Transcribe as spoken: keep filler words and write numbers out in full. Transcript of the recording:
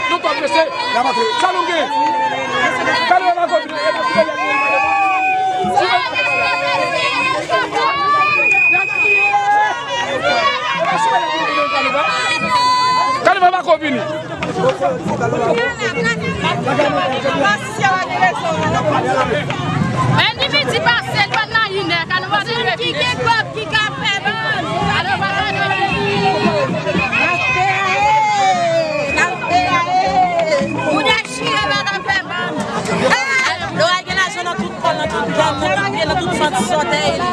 Nou pa prese. Sa nou gen? Kalima pa konbini. Kalima pa konbini. Endividi pase, li pa t nan inè, Kalima te leve. Ki gen kòb ki ka fè bann. Alò, pa gade. N ap peye, n ap peye. Moun yo chire, men n ap fè bann. Lora gen lajan nan tout kò l, nan tout dòm, nan tout pye, nan tout sant sòtèy li.